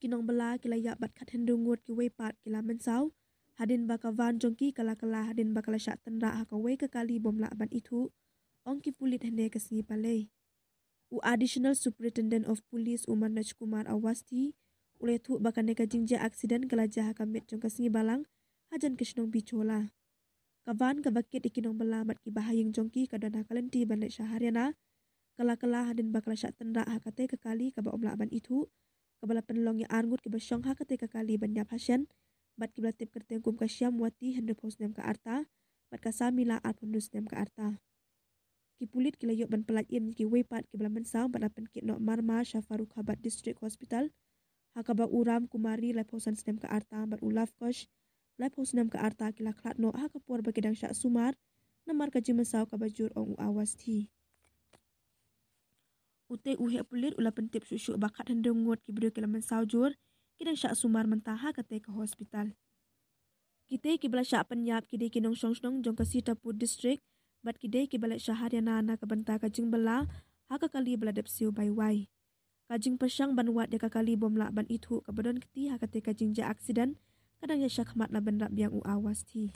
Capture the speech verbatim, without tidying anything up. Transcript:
Ki nongbylla ki la ïap bad khathynriew ngut kiwei pat ki la mynsaw hadien ba ka van jong ki ka la kylla hadien ba ka la shah tynrah ha kawei ka kali bym lah ban ithuh, ong ki pulit hynne ka sngi Palei. U Additional Superintendent of Police u Manoj Kumar Awasthi u la ïathuh ba kane ka jingjia accident ka la jia ha ka miet jong ka sngi Balang hajan ka shnong Bichola. Ka van kaba kit ïa ki nongbylla bad kiba ha ïing jong ki ka don ha ka lynti ban leit sha Haryana ka la kylla hadien ba ka la shah tynrah ha katei ka kali kaba ym lah ban ithuh, kaba la pynlong ïa arngut kiba shong ha katei ka kali ban ïap hashen bad kiba la tip kyrteng kum ka Shyamwati hynriewphew snem ka rta bad ka Samila arphew hynriew snem ka rta. Ki pulit ki la ïoh ban pyllait im ïa kiwei pat kiba la mynsaw bad la pynkit noh marmar sha Farrukhabad District Hospital, ha kaba u Ram Kumari laiphew san snem ka rta bad u Lavkosh laiphew snem ka rta ki la khlad noh ha ka por ba ki dang shah sumar namar ka jingmynsaw kaba jur, ong u Awasthi. Utei u heh pulit u la pyntip shuh shuh ba khathynriew ngut ki briew ki la mynsaw jur, ki dang shah sumar mynta ha katei ka hospital. Kitei kiba la shah pynïap ki dei ki nongshong shnong jong ka Sitapur District bad ki dei kiba leit sha Haryana na ka bynta ka jingbylla ha ka kali ba la dep siew bai wai. Ka jingpyrshang ban wad ïa ka kali bym lah ban ithuh kaba don kti ha katei ka jingjia accident ka dang ïa shakhmat, la bynrap biang u Awasthi.